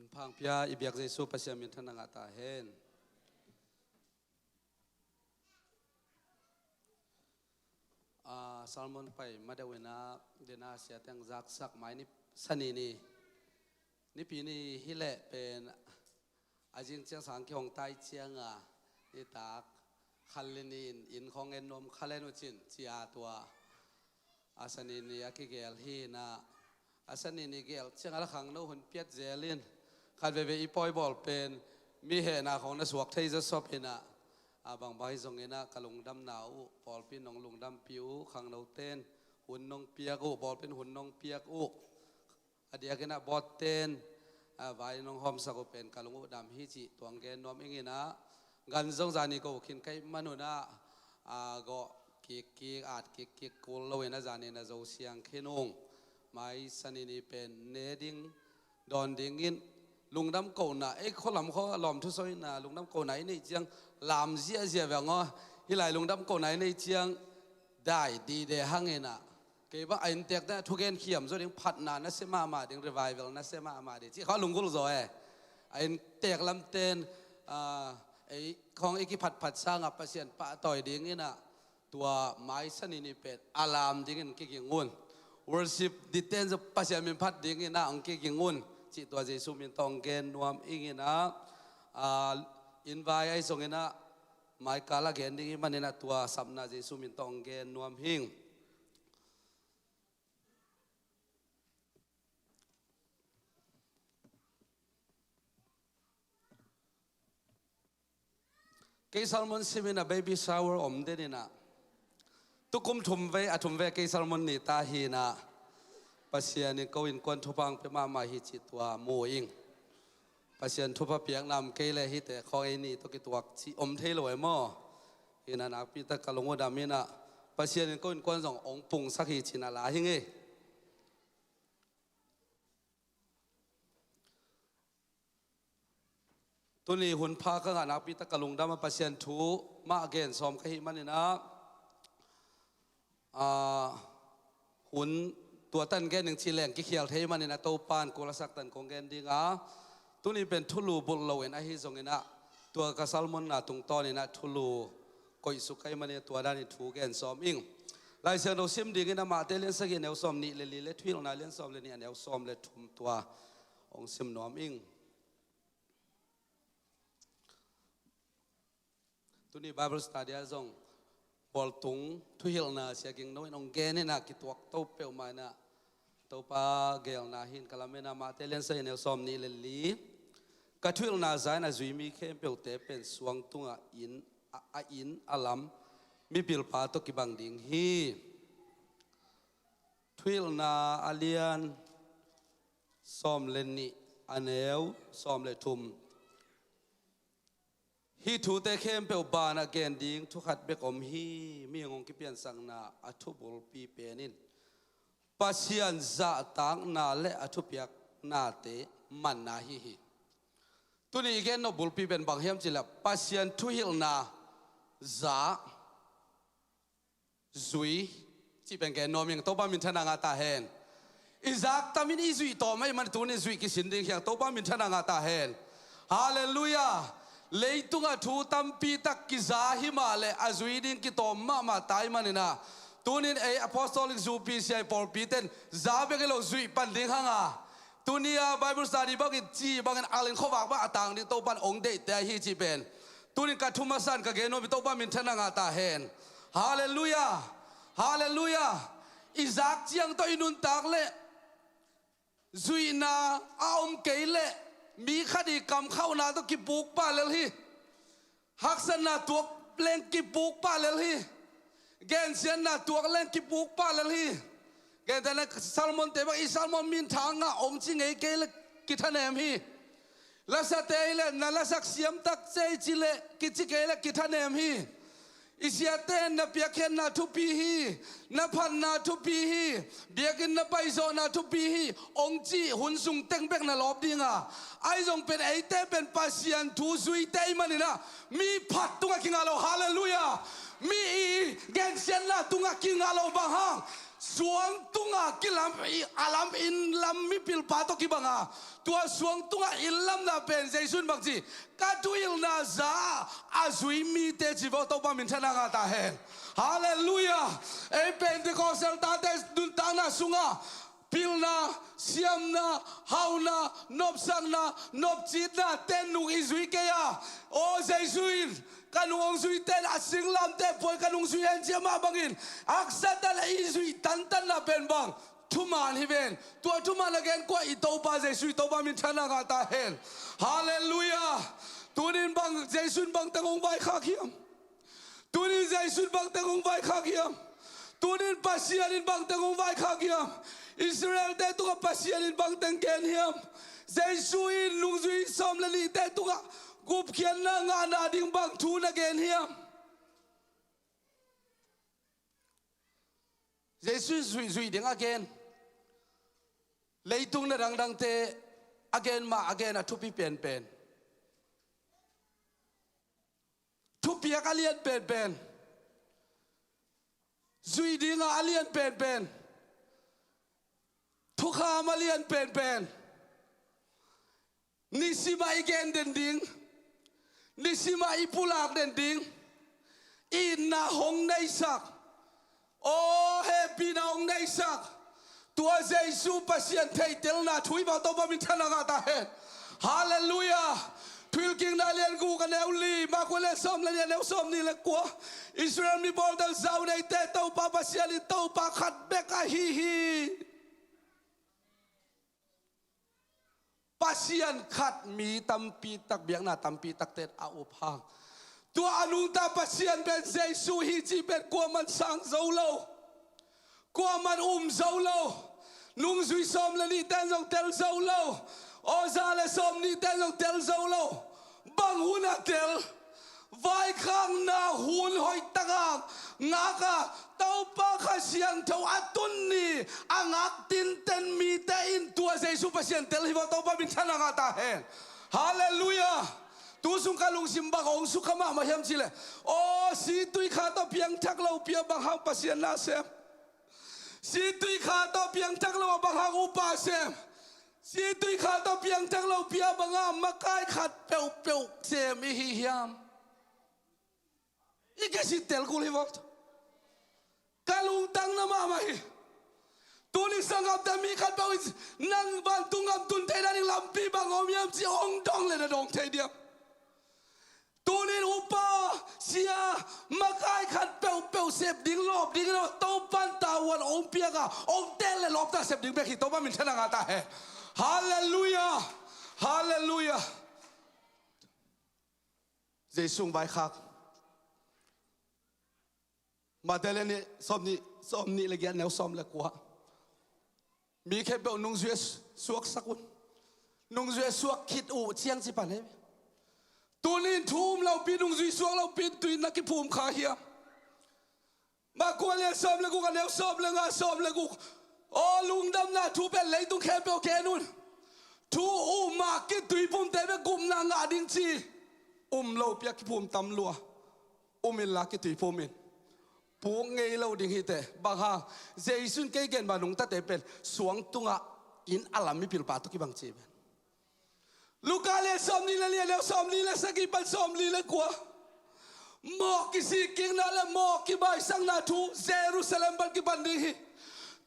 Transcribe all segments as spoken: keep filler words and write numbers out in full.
Hun pha hong pia i biak Jesu Pasian minthanna ngah ta hen. A, sermon pai ma deuh in ah, dena sia teng zaksak mai ni, Sani ni, Nipi ni hi leh pen a zing ciang sang kihong tai ciang a, nitak khat le nih in inn khawng en nuam kha le nu cin cia tua a Sani ni a kigel hi in ah, a Sani ni gel ciang a la khangno hun piat zel in, khat veve i pawi bawl pen mi hehna khawng na suak thei zawsop in ah, a bangbang hi zong in ah ka lungdamna uh pawlpi nong lungdampi uh, khangno ten hun nong piak uh, pawlpi in hun nong piak uh, a diakin ah bawt ten a vai nong hawmsak uh pen ka lung uh dam hi cih tuang gen nuam ing in ah, gan zong zani ko khin ka hih man un ah, a gawh kikkik, at kikkik kul lo in ah zani na zo siang khin ung. Mai Sani ni pen ne ding, dawn ding in, lungdam kohna, ei khualam khua lawm thusawi na lungdam kohna i neih ciang lam ziahziah veng aw. Hih lai lungdam kohna i neih ciang dai dide hang in ah, kei bang a inntek teng ah thugen khiam zaw ding, phatna nasia mahmah ding, revival nasia mahmah ding cih khawng lunggulh zaw e. A inntek lamten, a, ei khawng i kiphatphat sang ah Pasian pahtawi ding in ah, tua mai Sani ni pen a lam dingin kiging un. Worship diten zaw Pasian min phat ding in ah hong kiging un cih tua Jesu min tawh hong gen nuam ing in ah, a, inn vai ahi zong in ah, mai kal a gen ding hi man in ah tua sapna Jesu min tawh hong gen nuam hing. Kei sermon sim in ah baby shower om den in ah, tukum thum vei, a thum vei kei sermon ni ta hi in ah, Pasian in ko innkuan thupha hong pia mahmah hi cih tua mu ing. Pasian thupha piakna om kei leh hihte khawng ei nih tawh kituak cih om thei lo e maw. Hi in ah nakpi tak ka lung uh dam in ah, Pasian in ko innkuan zong hong pungsak hi ci in ah la hing e. Tuni hun pha ka ngah nakpi tak ka lungdam a, Pasian thu mah gen sawm ka hih man in ah, a, hun tua tan gen ding cih leng kikhial thei man in ah, Topa'n kul a sak tan kong gen ding a, tuni pen thulu bulh lo in ahi zong in ah, tua ka sermon na tungtawn in ah thulu koihsuk ka hih man in ah, tua dan in thu gen sawm ing. Lai Siangtho sim ding in ah, Matthai lian sagih a neu sawm nih le li le Thuhilhna lian sawm le nih a neu sawm le thum tua hong sim nuam ing. Tuni Bible study ah zong bawltung thuhilhna Sia Ging No in hong gen in ah, kituak to peuhmah in ah, Topa geelna hi in ka lamen ah, Matthai lian sagih a neu sawm nih le li. Ka thuhilhna za in a zui mi khempeuhte pen suang tungah inn, a, a inn a lam mipilpa tawh kibang ding hi. Thuhilhna a lian sawm le nih a neu sawm le thum. Hih thute khempeuh banah gen ding thu khat bek om hi. Mihing hong kipiansakna a thubulpi pen in Pasian zahtakna le a thupiaknate manna hi hi. Tuni i gen nop bulpi pen bang hiam cih leh Pasian thuhilhna za, zui, cih pen gen nuam ing. Topa minthanna ngah ta hen. I zak tam in i zuih tawm ahih man tuni zuih kisin ding hi hang. Topa minthanna ngah ta hen. Halleluiah. Leitungah thu tampi tak kiza hi mah leh a zui ding kitawm mahmah ta ahih man in ah, tunin ei Apostolic Zu P C I pawlpi ten za bek hi lo, zuih pan ding hang a, tuni a Bible study bangin, ci bangin, alin khuavak bang a tang ding Topa'n hong deihte ahi cih pen tunin ka thu masa in ka gen nuam hi. Topa minthanna ngah ta hen. Halleluiah. Halleluiah. I zak ciang tawh i nuntak leh zuihna a om kei leh mi khat i kamkhauhna tawh kipuk pah lel hi. Haksatna tuak leng kipuk pah lel hi. Gensiatna tuak leng kipuk pah lel hi. Gentehna sermon-te bang i sermon minthanna ngah hong ci ngei kei leh kithanem hi. Lasate hi leh na lasak siam tak ci ei ci leh kici kei leh kithanem hi. I siate na piakkhiatna thupi hi, na phatna thupi hi, biakinn na paizawhna thupi hi hong cih hun sung teng bek na lawp ding a, ahi zong pen eite pen Pasian thu zuite ahih man in ah mi phat tungah kingah lo. Halleluiah. Mi i gensiatna tungah kingah lo. Bang hang? Suang tungah kilam, a lam, inn lam mipilpa tawh kibang a, tua suang tungah inn lamna pen Jesu in bang ci, ka thuhilhna za a zui mite ci vawh Topa minthanna ngah ta hen. Halleluiah. Ei Pentecostal tate nuntakna sungah pilna, siamna, hauna, nopsakna, nopcitna ten nung i zui kei a, aw Jesu in ka nung hong zui ten a singlamteh puai ka nung zui hen ci a mah bangin haksa ta le i zui tantanna pen bang? Thuman hi ven. Tua thuman a gen kua? I Topa Jesu, i Topa minthanna ngah ta hen. Halleluiah. Tunin bang Jesu in bangteng hong vaikhak hiam? Tunin Jesu in bangteng hong vaikhak hiam? Tunin Pasian in bangteng hong vaikhak hiam? Israelte tungah Pasian in bangteng gen hiam? Jesu in nungzui sawm le nihte tungah gupkhiatna ngahna ding bang thu na gen hiam? Jesu in zuih, zuih ding a gen, leitung na dangdangte a gen mah a gen a thupi penpen, thupiak a lian penpen, zuih dinga a lian penpen, thukham a lian penpen, nisimah i gen den ding, nisimah i pulak den ding, itna hong neisak, aw hehpihna hong neisak, tua Jesu Pasian theihtelna thu i bang Topa minthanna ngah ta hen. Halleluiah. Thuhilhkikna lian guk a neu li, Marka lian sawm le nih a neu sawm nih le kua. Israel mi bawltel zau neite Topa Pasian in Topa khat bek ahi hi. Pasian khat mi tampi tak, biakna tampi takte a up hang, tua a nungta Pasian pen Jesu hi cih pen kuaman sang zo lo, kuaman um zo lo. Nungzui sawm le nihte in zong tel zo lo, aw za le sawm nihte in zong tel zo lo. Bang hun a tel? Vaikhakna hun hoihtaka ngak a, Topa Kha Siangtho a tun ni a ngak tinten mite in tua Jesu Pasian tel hi vawh Topa minthanna ngah ta hen. Halleluiah. Tu sung ka lungsim bang hong sukha mahmah hiam cih leh, aw situikha tawh piangthak lopi a bang hang Pasian na sem? Situikha tawh piangthak lo a bang hang upa sem? Situikha tawh piangthak lopi a bang hang makai khat peuhpeuh sem i hi hiam? I ke si tel kul hi vawh. Ka lungtang na mahmah hi. Tuni sanggamte mi khat peuh in nang vantung gam tun thei nading lampi bang om hiam ci hong dong le na dong thei diam? Tunin upa, sia, makai khat peuhpeuh sep ding, lawp ding in aw Topan tavuan hong piak a, hong tel le lawpta sep ding bek hi. Topa minthanna ngah ta hen. Halleluiah. Halleluiah. Jesu hong vaikhak. Mate le nih, sawm nih, sawm nih le giat neu sawm le kua. Mi khempeuh nungzui a suaksak un. Nungzui a suak khit uh ciang ci pan hi. Tunin thu um lopi, nungzui suak lopi tui na kiphum kha hiam? Marka lian sawm le guk a neu sawm le nga, sawm le guk. Aw lungdamna thu pen leitung khempeuh gen un. Thu um a kituiphumte bek gupna ngah ding ci. Um lopi a kiphum tam lua. Um inla kituiphum in. Puk ngei lo ding hi teh. Bang hang? Jesu in kei gen bang nungtate pen suang tungah inn a lam mipilpa tawh kibang ci pen. Luka lian sawm nih le li a neu sawm nih le sagih pan sawm nih le kua. Mawh kisikkikna le mawh kibaisakna thu Jerusalem pan kipan ding hi.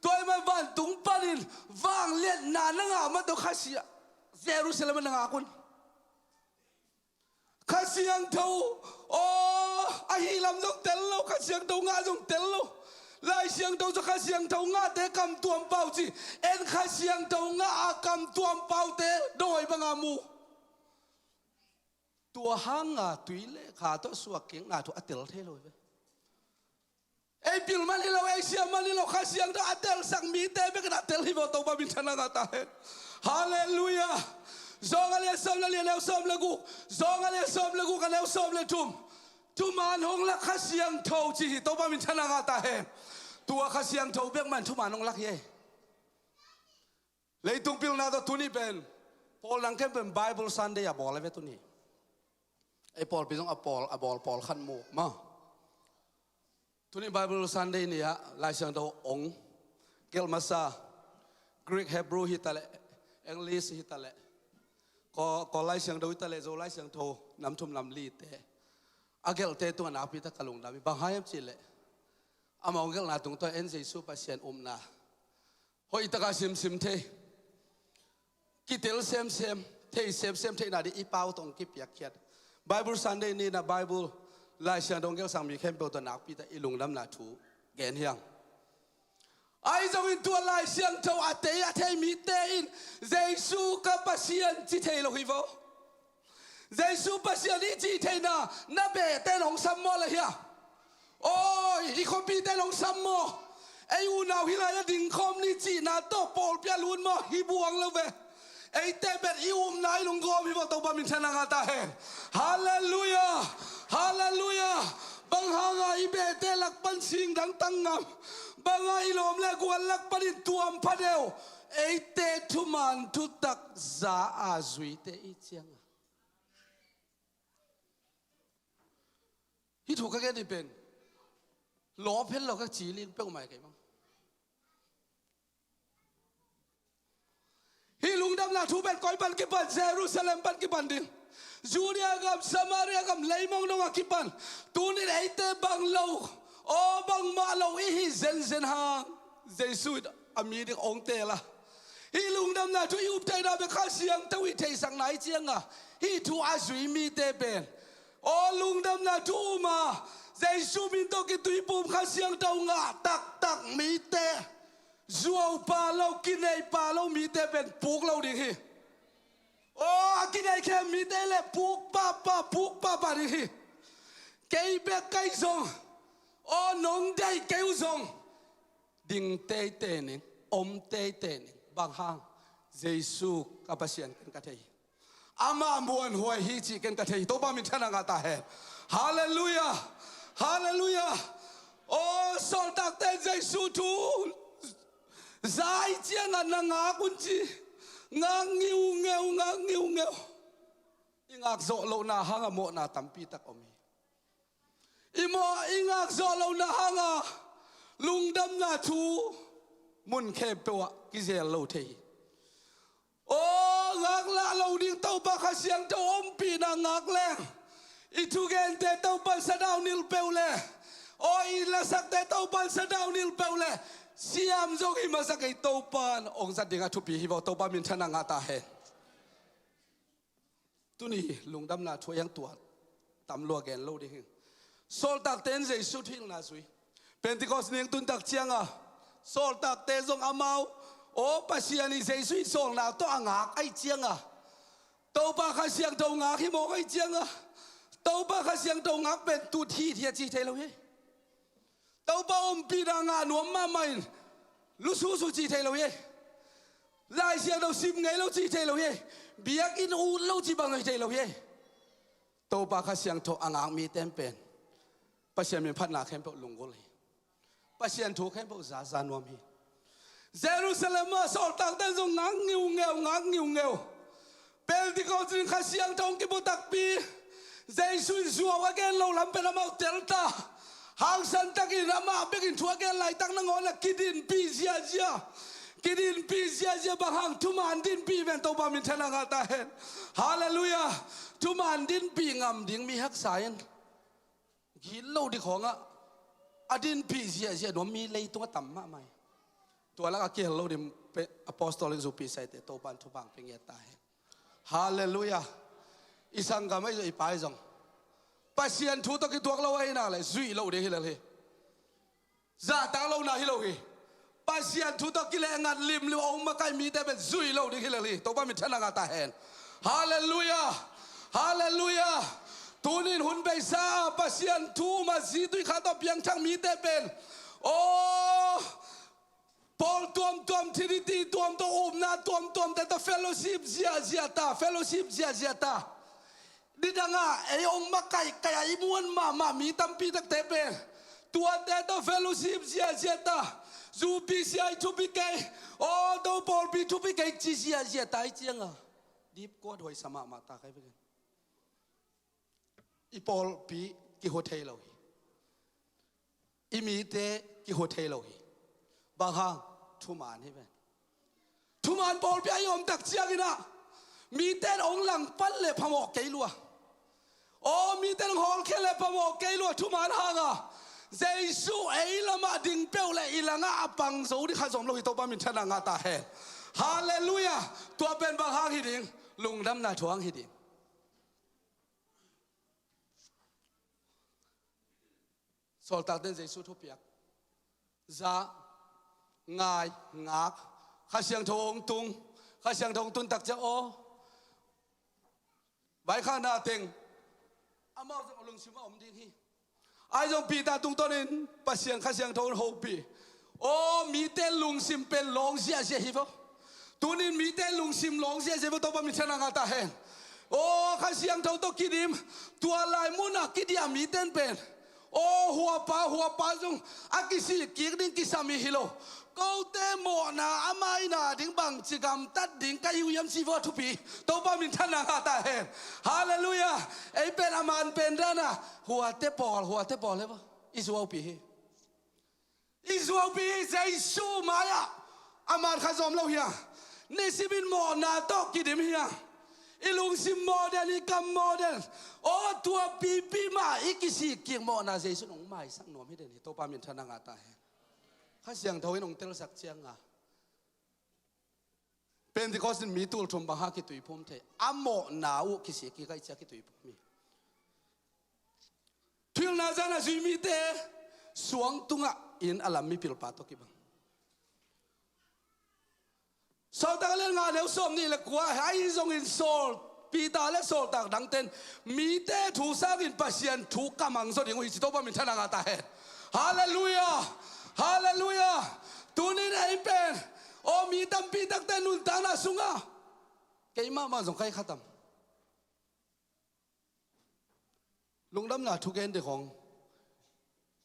Tua ahih man vantung panin vangliatna na ngah mah tawh Kha Siang Jerusalem ah na ngak un. Kha Siangtho, aw, ahih lam zong tel lo, Kha Siangtho ngah zong tel lo. Lai Siangtho sung Kha Siangtho ngahte kamtuam pau ci, en Kha Siangtho ngah a kamtuam paute dawi banga mu. Tua hanga tui le kha tawh suak kikna thu a tel thei lo hi ve. Ei pil man hi lo, ei siam man hi lo, Kha Siangtho a telsak mite bekin a tel hi vawh Topa minthanna ngah ta hen. Halleluiah. Zawng a lian sawm le li a neu sawm le guk. Zawng a lian sawm le guk a neu sawm le thum. Thuman hong lak Kha Siangtho ci hi. Topa minthanna ngah ta hen. Tua Kha Siangtho bek man thuman hong lak hi ei. Leitung pilna tawh tuni pen pawl dang khempeuh in Bible Sunday a bawl a ve tuni. Ei pawlpi zong a pawl, a bawl pawlkhat mu maw. Tuni Bible Sunday ni-ah Lai Siangtho ong Gelh masa, Greek, Hebrew hi taleh, English hi taleh, Kawl, Kawl Lai Siangtho hi taleh, Zo Lai Siangtho nam thum nam lite a gelhte tungah nakpi tak ka lungdam hi. Bang hang hiam cihleh, amau gelhna tungtawn en Jesu Pasian upna hoih taka simsim thei, kitel semsem, thei semsem theihna ding i pau tawh hong kipiakkhiat. Bible Sunday ni-in ah Bible Lai Siangtho hong gelhsak mi khempeuh tawh nakpi tak i lungdamna thu gen hi hang. Ahi zongin tua Lai Siangtho a tei a thei mite in Jesu ka Pasian ci thei lo hi vo. Jesu Pasian i cih theihna na behte in hong sam maw le hia? Aw, i khuapite in hong sam maw? Ei unau hih lai-ah dingkhawm ni cihna tawh pawlpi ah lut maw? Hi buang lo ve. Eite pen i upna in hong gawm hi vo, Topa minthanna ngah ta hen. Halleluiah. Halleluiah. Bang hanga i behte lak pan singdang tang ngam? Bang hanga i lawm le gual lak panin tuam pha deuh? Eite thuman thutak za a zuite i cianga. Hih thu ka gen hi pen lawp hen lo ka ci ling peuhmah kei bang. Hih lungdamna thu pen koi pan kipan? Jerusalem pan kipan ding. Judea gam, Samaria gam, leimong dongah kipan. Tunin eite bang lo, aw, bangmah lo i hih zenzen hang Jesu in a mi ding hong teel a. Hih lungdamna thu i up theihna bek Kha Siangtho i theihsakna i cianga hih thu a zui mite pen, aw, lungdamna thu um a, Jesu min tawh kituiphum Kha Siangtho ngah taktak mite, zuau pha lo, kineih pha lo mite pen puk lo ding hi. Aw, a kineih khem mite le puk pahpah, puk pahpah ding hi. Kei bek ka hih zong, aw, nong deih kei uh zong ding teitei ning, om teitei ning. Bang hang? Jesu ka Pasian ken ka thei hi. Amah muanhuai hi cih ken ka thei hi. Topa minthanna ngah ta hen. Halleluiah. Halleluiah. Aw, sawltakte in Jesu thu za i cianga na ngak un ci. Ngak ngiungeu, ngak ngiungeu. I ngak zawh lohna hanga mawhna tampi tak om hi. I mawh, i ngak zawh lohna hanga lungdamna thu mun khempeuh ah kizel lo thei hi. Aw, ngak lah lo ding, Topa Kha Siangtho ompihna ngak leng. I thugente Topa in sadau nilh peuh le, aw, i lasakte Topa in sadau nilh peuh le, siam zong hi masa kei, Topa in hong zat dingah thupi hi vo. Topa minthanna ngah ta hen. Tuni lungdamna thu a hiang tua tam lua gen lo ding hi. Sawltakte in Jesu thuhilhna zui. Pentecost ni hong tun tak cianga sawltakte zong amau, aw, Pasian in Jesu in sawlna tawh a ngak ahih cianga, Topa Kha Siangtho ngak hi mawk ahih cianga, Topa Kha Siangtho ngak pen tut hithiat ci thei lo hi. Topa ompihna ngah nuam mahmah in lususu ci thei lo hi. Lai Siangtho sim ngei lo ci thei lo hi. Biakinn ut lo ci bang hi thei lo hi. Topa Kha Siangtho a ngak mite in pen Pasian min phatna khempeuh lunggulh hi. Pasian thu khempeuh zaza nuam hi. Jerusalem ah sawltakte in zong ngak ngiungeu, ngak ngiungeu. Pentecost ni Kha Siangtho hong kibua takpi, Jesu in zuau a gen loh lam pen amau tel ta. Hangsan takin amah bekin thu a gen laitak nangawn ah kidinpih ziazia. Kidinpih ziazia, bang hang? Thuman dinpih ven. Topa minthanna ngah ta hen. Halleluiah. Thuman dinpih ngam ding mi haksa in gilo ding khawngah a dinpih ziahziah nuam mi leitungah tam mahmah hi. Tua lakah kihel lo ding pe-, apostolic zupi saite Topa in thupha hong pia ngiat ta hen. Halleluiah. I sanggam ahi zong, i pa ahi zong Pasian thu tawh kituak lo ahih nak leh zuih loh ding hi lel hi. Zahtak lohna hi lo hi. Pasian thu tawh kileh ngat limlim a hong makaih mite pen zuih loh ding hi lel hi. Topa minthanna ngah ta hen. Halleluiah. Halleluiah. Tunin hun beisa Pasian thu um a, zitui kha tawh piangthak mite pen, aw, pawl tuamtuam, Trinity tuamtuam, upna tuamtuamte tawh fellowship ziahziah ta, fellowship ziahziah ta. Nidangah ei hong makaihkaih a i muan mahmah mi tampi takte pen tuate tawh fellowship ziahziah ta. Zupi sia i thupi kei, aw, to pawlpi thupi kei ci ziahziah ta ahih cianga dipkuat huaisa mahmah ta kei vekin. I pawlpi kihua thei lo hi. I mite kihua thei lo hi. Bang hang? thuman hi ve. Thuman pawlpi a i om tak ciangin ah, mite in hong langpan leh phamawh kei lua. Aw, mite in hong hawlkhia leh phamawh kei lua, thuman hang a. Jesu ei lamah ding peuh leh i langah a pang zo ding khat zong om lo hi, Topa minthanna ngah ta hen. Halleluiah. Tua pen bang hang hi ding? Lungdamna thu hang hi ding. Sawltakte'n Jesu thupiak, za, ngai, ngak, Kha Siangtho hong tung. Kha Siangtho hong tun tak ciang aw, vaikhakna teng amau zong a lungsim ah om ding hi. Ahi zong Peter tungtawnin Pasian Kha Siangtho in hopih. Aw, mite lungsim pen lawng ziahziah hi vo. Tunin mite lungsim lawng ziahziah hi vo, Topa minthanna ngah ta hen. Aw, Kha Siangtho tawh kidim, tua lai munah kidiah mite in pen, aw, huapa, huapa zong a kisih kik ding kisam hi hi lo. Kote mawhna a maina ding bangci gamtat ding ka hi uh hiam ci vo a thupi. Topa minthanna ngah ta hen. Halleluiah. Ei pen a man pen dan a, huate pawl, huate pawl hi vo. I zuaupih hi. I zuaupih hi. Jesu mai-ah a man khat zong om lo hi a. Nisimin mawhna tawh kidim hi a. I lungsim mawh den, i kam mawh den. Aw, tua pipi mah i kisih kik mawhna Jesu in hong maisak nuam hi den hi, Topa minthanna ngah ta hen. Kha Siangtho in hong telsak ciang a, Pentecost in mi tul thum bang hang kituiphum thei. A mawhna uh kisih kik ahih ciang kituiphum hi. Thuhilhna zan a zui mite suang tungah inn a lam mipilpa tawh kibang. Sawltak a lian nga, neu sawmnih leh kua, ahi zongin sawl, Peter leh sawltak dangte'n mite thu sangin Pasian thu ka mang zaw ding uh hi ci, Topa minthanna ngah ta hen. Halleluiah. Halleluiah. Tunin ei pen, aw, mi tampi takte nuntakna sungah, keimah mah zong ka hi kha tam. Lungdamna thu gen ding khong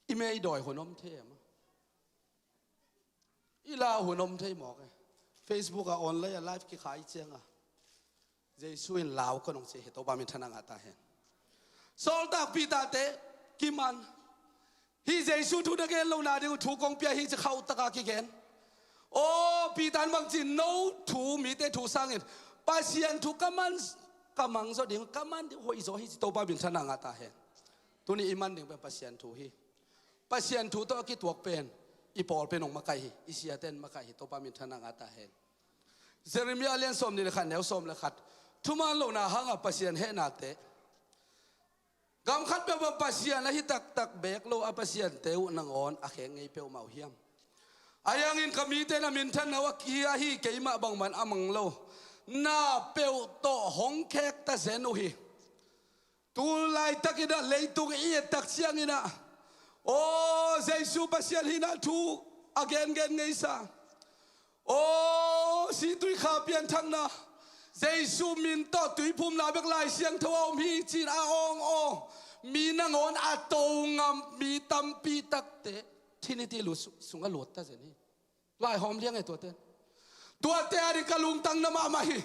i mei dawi hun om thei e maw? I lau hun om thei mawk e. Facebook ah online ah live kikhai ciang a, Jesu in lau ka nong ci hi, Topa minthanna ngah ta hen. Sawltak Peter-te kiman. Hih Jesu thu na gen lohna ding uh thu kong pia hi ci, khauh tak a kigen. Aw, Peter in bang ci, no thu, mite thu sangin Pasian thu ka man, ka mang zaw ding, ka man ding hoih zaw hi ci, Topa minthanna ngah ta hen. Tuni i man ding pen Pasian thu hi. Pasian thu tawh a kituak pen i pawl pen hong makaih hi, i siate'n makaih hi, Topa minthanna ngah ta hen. Jeremiah a lian sawmnih leh khat, neu sawm leh khat. Thuman lohna hang a Pasian hehnate. Gam khat peuhmah Pasian ahi taktak beek lo a pasiante uh nangawn a khek ngei peuhmah uh hiam? Ahi hangin ka mite na minthanna uh a ki ahi keimah bangmah in a mang lo na peuh tawh hong khek ta zen uh hi. Tu laitakin ah leitung i et tak ciangin ah, aw, Jesu Pasian hihna thu a gengen ngeisa. Aw, situikha pianthakna, Jesu min tawh tuiphumna bek Lai Siangtho a om hi ci-in a awng awng mi nangawn a to ngam mi tampi takte Trinity lut su-, sungah lut ta zen hi. Laihawm liang e tuate. Tuate a ding ka lungtang na mahmah hi.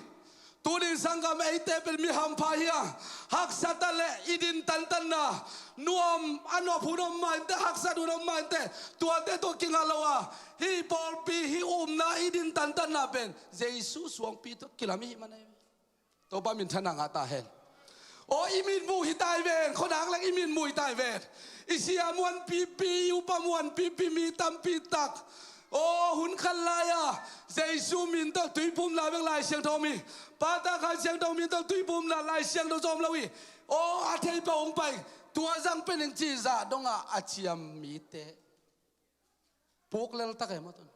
Tunin sanggam, eite pen mi hampha hi a, haksa ta leh i din tantanna, nuam, a nop hun om mah inteh, haksat hun om mah inteh, tuate tawh kingah lo a, hih pawlpi, hih upna i din tantanna pen Jesu suangpi tawh kilam i hih man ahi ve. Topa minthanna ngah ta hen. Aw, i mitmuh hi ta hi ven, khuanak leng i mitmuh hi ta hi ven. I sia muanpipi, i upa muanpipi, mi tampi tak. Aw, hun khat lai-a Jesu min tawh tuiphumna bek Lai Siangtho om hi. Pata Kha Siangtho min tawh tuiphumna Lai Siangtho zong om lo hi. Aw, a thei peuh hong pai. Tua zang pen ing ci zah dongah a ciam mite puk lel tak e maw tun.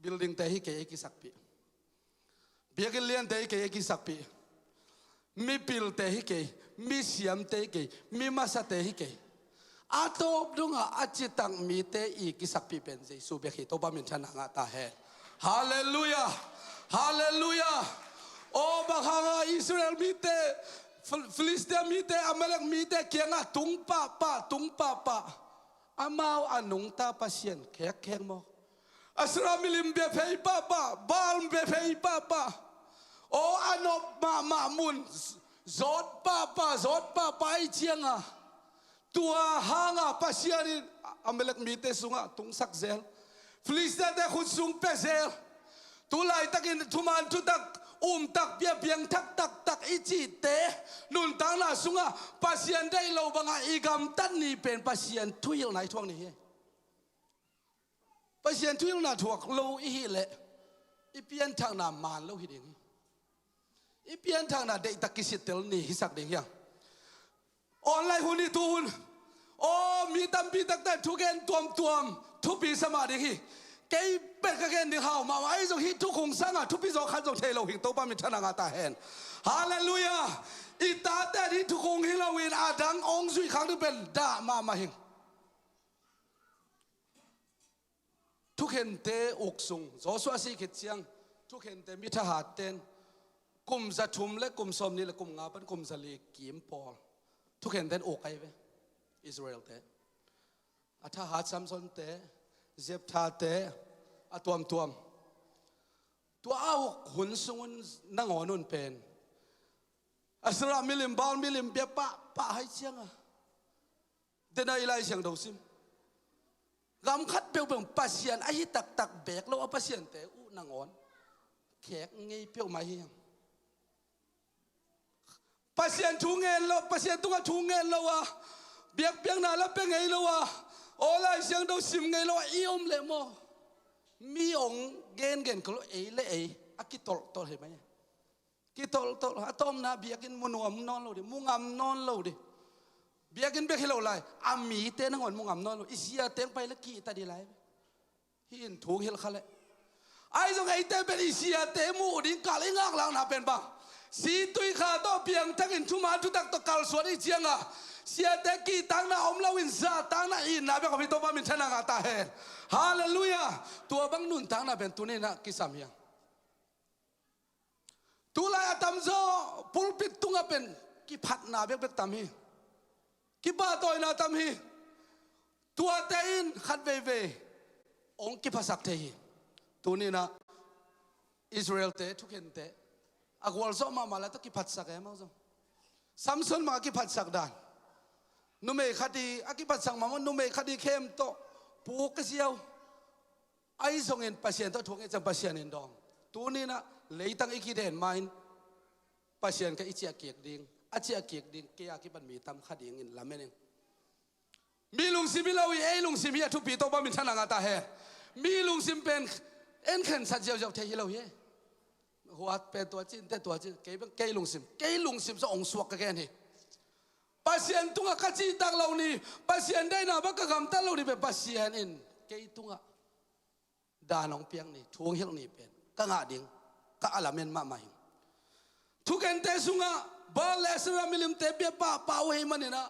Buildingte hi kei ei kisakpih. Biakinn liante hi kei ei kisakpih. Mipilte hi kei, misiamte hi kei, mimasate hi kei. A tawp dongah a citak mite i kisakpih pen Jesu bek hi. Topa minthanna ngah ta hen. Halleluiah. Halleluiah. Aw, bang hanga Israel mite, Fil-, Filistia mite, Amalek mite kiangah tung pahpah, tung pahpah. Amau a nungta pasian khekkhek maw? Asera milim bia phei pahpah, Baal bia phei pahpah. Aw, a nop mahmah mun zawt pahpah, zawt pahpah i cianga Tua hangah Pasian in Amalek mite sungah tungsak zel, Filistiate khut sung pia zel. Tu laitakin thuman thutak, umtak, piapiang thak taktak i cihte nuntakna sungah Pasian deih lo bangah i gamtat ni pen Pasian thuhilhna i thuak ni hi. Pasian thuhilhna thuak lo i hih leh i pianthakna man lo hi ding hi. I pianthakna deihtak kisittel ni hisak ding hiang. Online hun hi tu hun. Aw, mi tampi takte thugen tuamtuam thupi sa mah ding hi. Kei pen ka gen ding hau mahmah, ahi zong hih thukhung sangah thupi zaw khat zong thei lo hing, Topa minthanna ngah ta hen. Halleluiah. I tate hih thukhung hi loin a dang ong zuih khak ding pen dah mahmah hing. Thukhente uk sung, Joshua sih khit ciang thukhente mi thahatten kum za thum le kum sawmnih le kum nga pan kum za li kim pawl thukhenten uk ahi ve, Israelte. A thahat Samsonte, Jepthate, a tuamtuam. Tua a uk hun sungun nangawn un pen Asherah milim, Baal milim bia pahpah hai cianga, dena i Lai Siangtho sim, gam khat peuhpeuh Pasian ahi taktak beek lo a pasiante uh nangawn khek ngei peuhmah hi hiam? Pasian thu ngen lo, Pasian tungah thu ngen lo a, biakpiakna la pia ngei lo a, aw Lai Siangtho sim ngei lo a i om leh maw, mi ong gengen kha lo, ei le ei a kitolhtolh hi mai. Kitolhtolh, a tawpna biakinn mu nuam nawn lo ding, mu ngam nawn lo ding. Biakinn bek hi lo lai, a mite nangawn mu ngam nawn lo, i siate ong pai le kihta ding lai. Hih in thu hilh kha leh. Ahi zong eite pen i siate muh ding kal i ngaklakna pen bang, situikha tawh piangthakin thuman thutak tawh kalsuan i cianga, siate kihtakna om loin zahtakna itna bek om hi, Topa minthanna ngah ta hen. Halleluiah. Tua bang nuntakna pen tuninah kisam hiang. Tulai a tamzaw pulpit tungah pen kiphatna bekbek tam hi. Kipahtawina tam hi. Tuate in khat veivei ong kiphasak thei hi. Tuninah Israelte thukhente a gualzawh mahmah lai tawh kiphatsak e, amau zong. Samson mah a kiphatsak dan. Numei khat hi a kiphatsak mahmah, numei khat hi khem tawh puk ka ziau. Ahi zongin Pasian tawh thu ngen ciang Pasian in dawng. Tuninah leitang i kiden ma-in Pasian ka i ciah kik ding, a ciah kik ding kei a kipan mi tam kha dingin lamen ing. Mi lungsim hi lo hi, ei lungsim hi a thupi, Topa minthanna ngah ta hen. Mi lungsim pen en khensat ziauziau thei hi lo hi. Huat pen tua cin te tua cin, kei pen kei lungsim, kei lungsim sa ong suak ka gen hi. Pasian tungah ka cihtak lo ni, Pasian deihna bang ka gamtat lo ni pen Pasian in kei tungah dan ong piak ni, thu ong hilh ni pen ka ngah ding, ka a lamen mahmah hi. Thukhente sungah Baal le Asherah milimte bia pahpah uh ahih maninah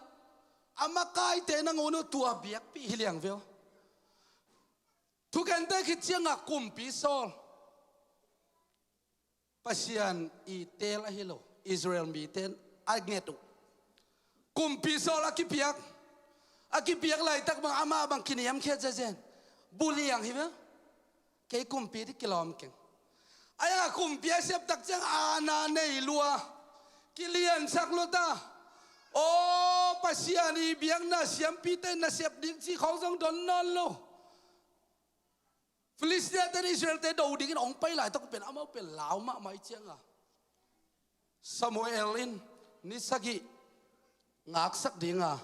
a makaite nangawn uh tua biakpih hi liang veu. Thukhente khit ciangah kumpi Saul, Pasian i teel ahi lo, Israel mite in a nget uh. Kumpi Saul a kipiak, a kipiak laitak bang amah bang kiniamkhiat zezen. Buliang hi ve. Kei kumpi ding kilawm keng. Ahi a kumpi a septak ciang aana nei lua, kiliansak lua ta. Aw Pasian i biakna siampite nasep ding cih khawng zong don nawn lo. Filistiate in Israelte do dingin hong pai laitak pen amau pen lau mahmah i cianga, Samuel in ni sagih ngaksak dinga,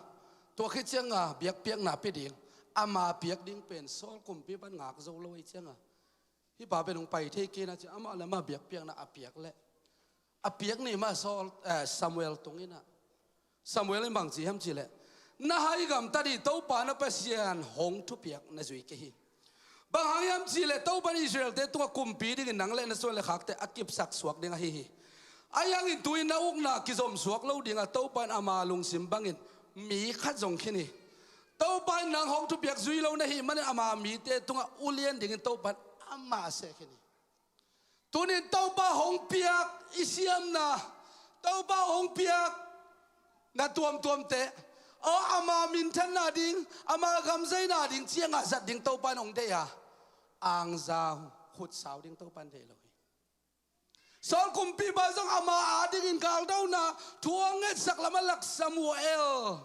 tua khit cianga biakpiakna pia ding, ama piak ding pen Saul kumpi pan ngak zo lo i cianga, hih pa pen hong pai thei kei na ci, amah le amah biakpiakna a piak leh a piak ni mah Saul, eh, Samuel tung inah. Samuel in bang ci hiam cihleh, na hai gamtat hi, Topa na Pasian hong thupiak na zui kei hi. Bang hang hiam cihleh Topa in Israelte tungah kumpi dingin nang le na suan le khakte a kipsak suak ding ahi hi. Ahi hangin tu-in na ukna kizom suak lo dinga, Topa in ama lungsim bangin mi khat zong khin hi. Topa in nang hong thupiak zui lo na hih manin ama mite tungah ulian dingin Topa in amah seh khin hi. Tunin Topa hong piak i siamna, Topa hong piak na tuamtuamte, aw, ama minthanna ding, ama gamzaina ding ciangah zat ding Topa in hong deih a, angza khutsau ding Topa in deih lo hi. Saul kumpipa zong ama adingin galdona thu a ngetsak lamah lak Samuel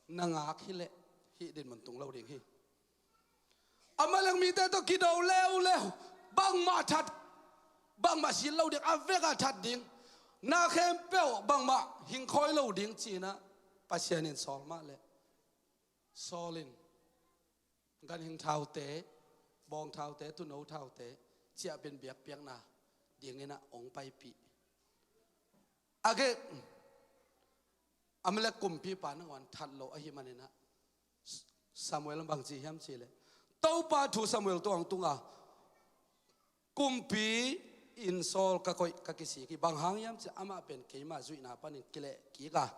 na ngak hileh hih dinmun tung lo ding hi. Amalek mite tawh kido leuleu, bangmah that, bangmah sit lo ding, a vekah that ding, na khempeuh bangmah hingkhawi lo ding ci-in ah Pasian in sawl mah leh, Saul in ganhing thaute, bawng thaute, tuuno thaute ciahpih in biakpiakna dingin ah hong paipih. Agag, Amalek kumpipa nangawn that lo ahih manin ah Samuel in bang ci hiam cih leh, Topa thu Samuel tungah hong tung a, kumpi in Saul ka koih ka kisik hi. Bang hang hiam cih leh amah pen keima zuihna panin kilehkik a,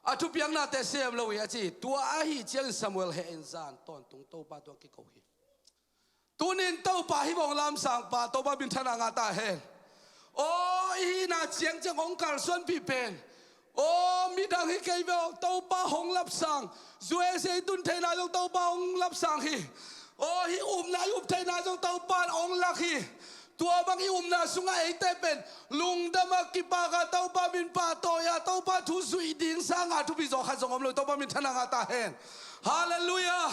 a thupiaknate sem lo hi a ci. Tua ahih ciangin Samuel heh in zan tawntung Topa tungah kiko hi. Tuni in Topa hih bang hong lamsangpa Topa minthanna ngah ta hen. Aw, i hihna ciangciang hong kalsuanpih pen, aw, midang hi kei ve aw, Topa hong lapsang. U S A i tun theihna zong Topa hong lapsang hi. Aw, hih upna i up theihna zong Topa in hong lak hi. Tua bang i upna sungah eite pen lungdam a, kipak a, Topa min pahtawi a, Topa thu zuih ding sangin thupi zaw khat zong om lo. Topa minthanna ngah ta hen. Halleluiah.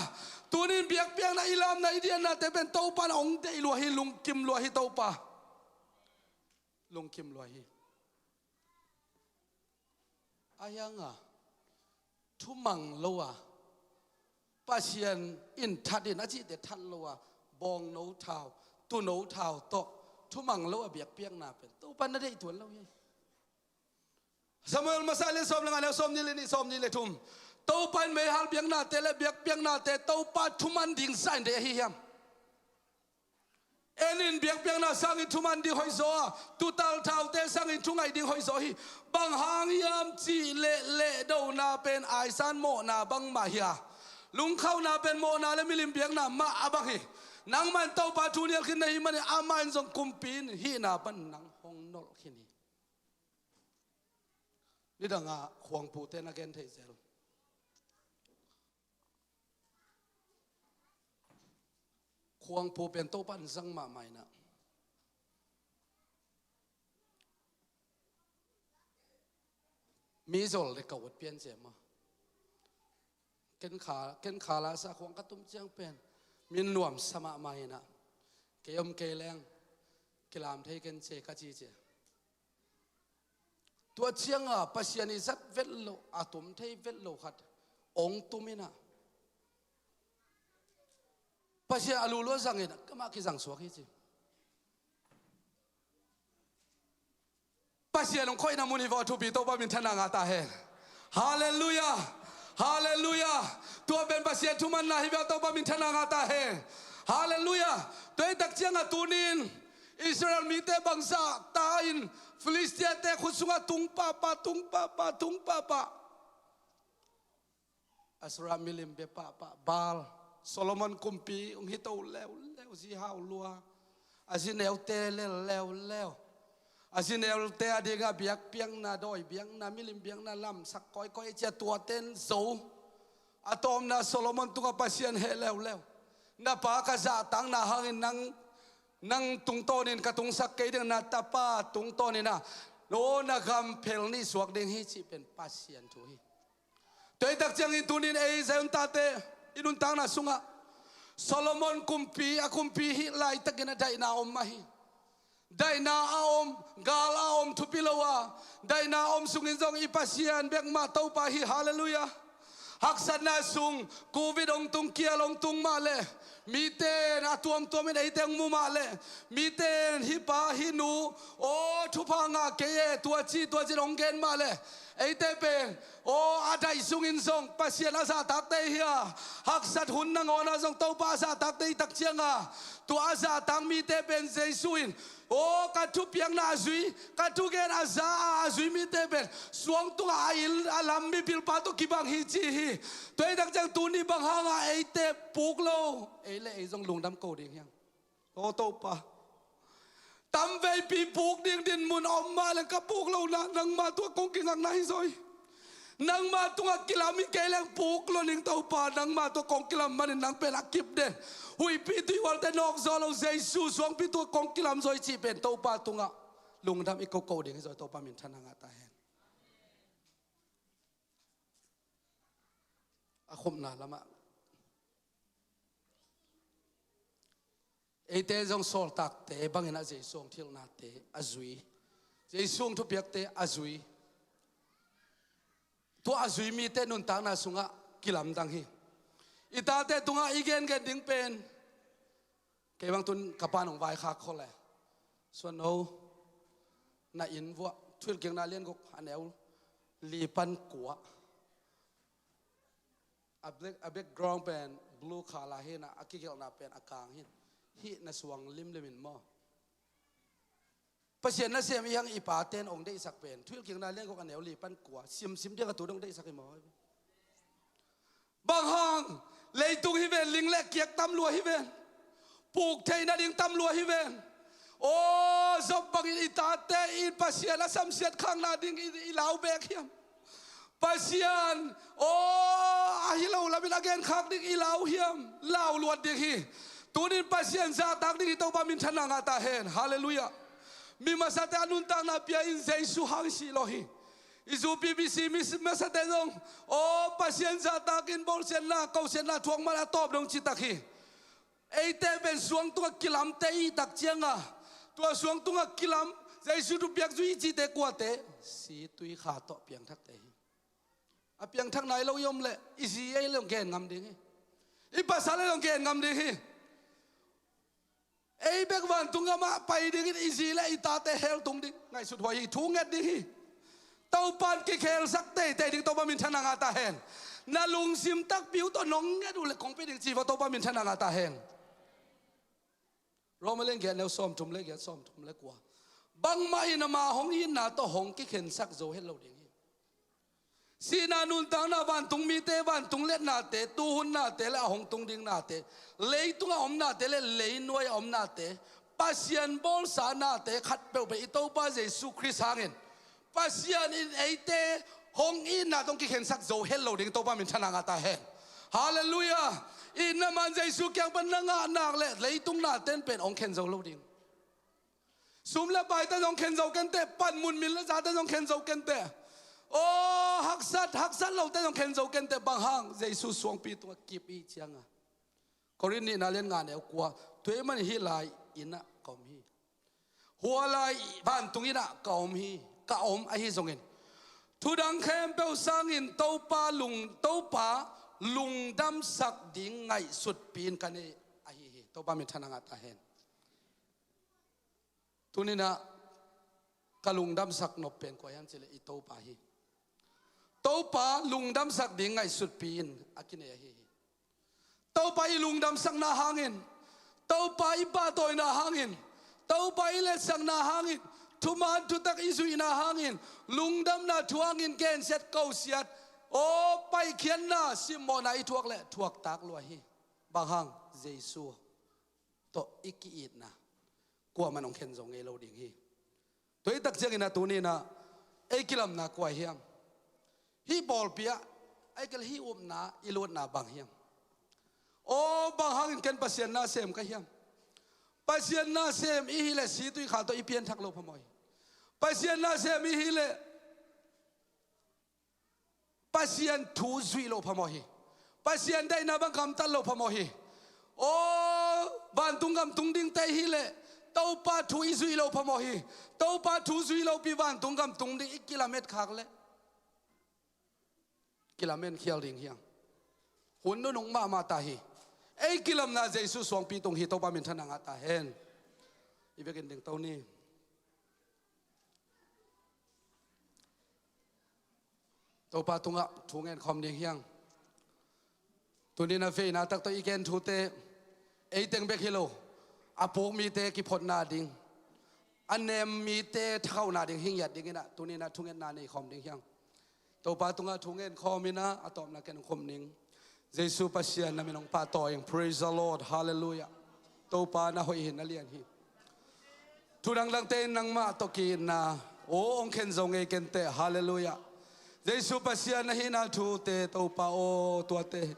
Tuni in biakpiakna, i lamna, i diannate pen Topa in hong deih lua hi, lungkim lua hi Topa. Lungkim lua hi. Ahi hang a, thumang lo a, Pasian in that in a cihte that lo a, bawngno thau, tuuno thau tawh thumang lo a biakpiakna pen Topa in na deih tuan lo hi. Samuel masa lian sawm le nga, neu sawmnih le nih, sawmnih le thum. Topa in meihal biaknate le biakpiaknate Topa thuman ding sa in deih ahi hiam? En in, biakpiakna sangin thuman ding hoih zaw a, tuutal thaute sangin thungaih ding hoih zaw hi. Bang hang hiam cih leh lehdona pen aisan mawhna bangmah hi a, lungkhamna pen mawhna le milim biakna mah a bang hi. Nangmah in Topa thu nial khin na hih manin amah in zong kumpi in hihna pan nang hong nolh khin hi. Nidang a khuangpute na gen thei zel. Khuangpu pen Topa in zang mahmah in ah, mi zol le ka ut pian cia mah. Ken kha, ken kha la sa khuang ka tum ciang pen min nuamsa mahmah in ah, kei om kei leng kilam thei ken cia ka ci cia. Tua ciangin Pasian i zat vet loh, a tum thei vet loh khat ong tum in ah, Pasian a lulua zangin ah, keimah kizang suak hi ci. Pasian hong khoihna mun hi vawh, thupi, Topa minthanna ngah ta hen. Halleluiah. Halleluiah. Tua pen Pasian thumanna hi vawh, Topa minthanna ngah ta hen. Halleluiah. Tua hi tak ciangin tuni in Israel mite bangzah ta in Filistiate khut sungah tung pahpah, tung pahpah, tung pahpah. Asera milim bia pahpah, Baal, Solomon kumpi hong hito leuleu, zi hau lua, a zi neute lel leuleu. A zi neute a dingah biakpiakna, dawi biakna, milim biakna lamsak kawikawi cia, tuate in zo. A tawpna Solomon tungah Pasian heh leuleu. Na pa ka zahtakna hangin nang, nang tungtawnin ka tungsak kei ding, na tapa tungtawnin ah, aw, na gam phel nih suak ding hi cih pen Pasian thu hi. Tua hi tak ciangin tuni in ei Zion tate i nuntakna sungah Solomon kumpi, a kumpi hih laitakin a daihna om mah hi. Daihna a om, gal a om, thupi lo a daihna a om sungin zong i Pasian bek mah Topa hi. Halleluiah. Haksatna sung, Covid hong tung, kial hong tung mah leh, mite in a tuamtuam in eite hong mu mah leh, mite in hih pa hih nu, aw, thupha ngah kei e, tua ci tua ci in hong gen mah leh, eite pen, aw, a daih sungin zong Pasian a zahtakte hi a, haksat hun nangawn ah zong Topa a zahtakte hi tak ciangin, tua a zahtak mite pen Jesu in, aw, ka thupiakna a zui, ka thugen a za a, a zui mite pen suang tungah a inn a lam mipilpa tawh kibang hi ci hi. Tua hi tak ciang tuni bang hangin eite puk lo, ei le ei zong lungdam ko ding hiam? Aw Topa, tamveipi puk ding dinmun om mah leng ka puk lohna nangmah tungah kong kingakna hi zaw hi. Nangmah tungah kilam hi kei leng puk lo ning Topa, nangmah tungah kong kilam manin nang pen a kip den, huihpi tuihualte nawk zaw lo Jesu suangpi tungah kong kilam zaw hi cih pen Topa tungah lungdam i koko ding hi zaw hi. Topa minthanna ngah ta hen. a khupna lamah eite zong sawltakte bangin ah Jesu hong thilnate a zui, Jesu hong thupiakte a zui. Tua a zui mite nuntakna sungah kilamdang hi. I tate tungah i gengen ding pen, kei bang tun ka pa nong vaikhak khol e. Suan no, na inn vuah Thuhilhkikna lianguk a neu li pan kua, a background pen blue color hi na, a kigelhna pen a kang hi. Hih na suang limlim in maw? Pasian nasem i hang i paten ong deihsak pen Thuhilhkikna lianguk a neu li pan kua simsim diak a tu dong deihsak hi maw? Bang hang? Leitung hi ven, ling le kiak tam lua hi ven. Puk theih nading tam lua hi ven. Aw, Job bangin i tate in Pasian a samsiat khakna ding i, i lau bek hiam? Pasian, aw, ahi lo lamin a genkhak ding i lau hiam? Lau luat ding hi. Tunin Pasian zahtak ding hi, Topa minthanna ngah ta hen. Halleluiah. Mi masate a nuntakna pia in Jesu hang i sih lo hi. I zu P B C mi masate zong, aw, Pasian zahtakin bawlsiatna, kosiatna thuak man a tawp dong citak hi. Eite pen suang tungah kilamte i tak cianga, tua suang tungah kilam, Jesu thupiak zui i cite kuate, si tui kha tawh piangthakte hi. A piangthak nai lo i om leh i zi ei leh hong gen ngam ding hi. I pasal ei leh hong gen ngam ding hi. Ei bek vantung gamah pai dingin i zi le i tate hell tung ding ngaihsut huai hi, thu nget ding hi. Topan kikhelsak teitei ding, Topa minthanna ngah ta hen. Na lungsim takpi uh tawh nong nget uh le kong pi ding ci va, Topa minthanna ngah ta hen. Roma leng giat neu sawmthum le giat, sawmthum le kua. Bangmah in ama hong itna tawh hong kikhensak zo het lo ding hi. Sihna, nuntakna, vantung mite, vantung letnate, tuhunnate le a hong tung ding nate, leitungah omnate le leinuai a omnate, Pasian bawlsa nate khat peuhpeuh i Topa Jesu Khrist hangin Pasian in eite hong itna tawh hong kikhensak zo het lo ding, Topa minthanna ngah ta hen. Halleluiah. Itna man Jesu kiang pan na ngah nak le leitung naten pen hong khen zo lo ding. Sum le paite zong khen zo kenteh, panmun min le zate zong khen zo kenteh. Aw, haksat, haksat lote zong khen zo kenteh, bang hang? Jesu suangpi tungah kip i cianga. Korin nihna lian nga neu kua, tua ahih manin hih lai innah ka om hi. Hua lai vantung innah ka om hi, ka om ahi zongin, thudang khempeuh sangin Topa lung, Topa lungdamsak ding ngaihsutpi in ka nei ahi hi. Topa minthanna ngah ta hen. Tuninah ka lungdamsak nop pen kua hiam cileh i Topa hi. Topa lungdamsak ding ngaihsutpi in a kinei ahi hi. Topa i lungdamsakna hangin, Topa i pahtawina hangin, Topa i letsakna hangin, thuman thutak i zuihna hangin, lungdamna thu hangin gensiat kosiat, aw, paikhiatna simmawhna i thuak leh thuaktak lua hi. Bang hang? Jesu tawh i ki-itna kuaman hong khen zo ngei lo ding hi. Tua i tak ciangin a tuninah ei kilamna kua hiam? Hih pawlpi ah ei kil hih upna i luatna bang hiam? Aw, bang hangin ken Pasian nasem ka hiam? Pasian nasem i hileh situi kha tawh i pianthak lo phamawh hi. Pasian nasem i hileh Pasian thu zuih lo phamawh hi. Pasian daihna bang gamtat lo phamawh hi. Aw, vantung gam tung dingte hileh Topa thu i zuih lo phamawh hi. Topa thu zuih lopi vantung gam tung ding i kilamet khak leh kilamen khial ding hiang. Hun nunung mahmah ta hi. Ei kilamna Jesu suangpi tung hi. Topa minthanna ngah ta hen. I vekin ding to ni. Topa tungah thu ngen khawm ding hiang. Tuninah veina tak tawh i gen thute ei teng bek hi lo, a puk mite kiphotna ding, a nem mite thakhauhna ding hi ngiat dinginah tuninah thungetna nei khawm ding hiang. Topa tungah thu ngen khawminah a tawpna ken khum ning. Jesu Pasian na min hong pahtawi ing. Praise the Lord. Halleluiah. Topa na hoih hi, na lian hi. Thu dangdangte in nangmah tawh ki-itna aw hong khen zo ngei kenteh. Halleluiah. Jesu Pasian na hihna thute Topa aw tuate hi.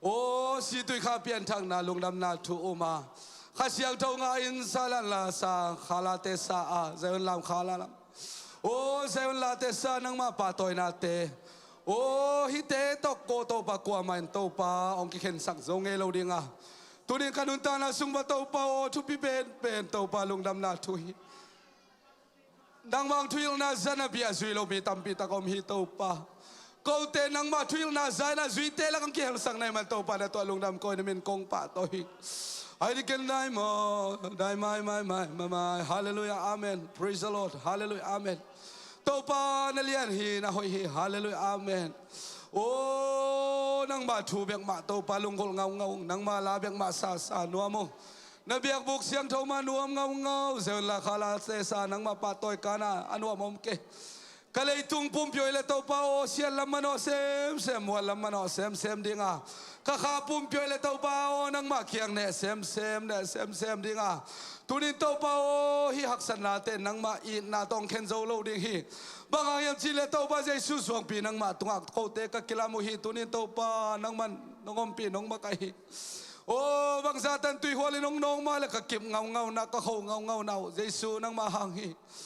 Aw, situi kha pianthakna lungdamna thu uma, Kha Siangtho ngah in sa lan la sa, kha late sa a, Zion lam kha la lam. Aw, Zion late sa nangmah pahtawinate. Aw hihte tawh ko Topa kuamah in Topa hong kikhensang zo ngei lo ding a, tunin ka nuntakna sung va Topa aw thupi penpen Topa lungdamna thu hi. Nangmah thuhilhna zan a bia zui lo mi tampi tak om hi Topa. Kote nangmah thuhilhna zan a zuite lak ang kihelsang nai man Topa na tuah lungdam ko in a min kong pahtawi hi. Ai diken nai maw nai mai mai mai mai mai. Halleluiah amen. Praise the Lord. Halleluiah amen. Topa na lian hi na hoih hi. Halleluiah amen. Aw nangmah thu bek mah Topa lunggulh ngaungau nangmah la bek mah sasa nuam uh. Na biakbuk siangtho mah nuam ngaungau zeu in la kha la sesa nangmah pahtawi kana a nuam om kei. Ka leitung pumpi hoih le Topa aw siat lam manawh semsem mual lam manawh semsem dinga ka kha pumpi hoih le Topa aw nangmah kiang neh semsem neh semsem dinga tunin Topa aw hih haksatnate nangmah itna tawh hong khen zo lo ding hi. Bang hang hiam cih le Topa Jesu suangpi nangmah tungah kote ka kilam uh hi. Tunin Topa nangmah nong ompih nong makaih hi. Aw bangzah tan tuihual in hong nawng mah le ka kip ngaungauna ka kho ngaungauna uh Jesu nangmah hang hi.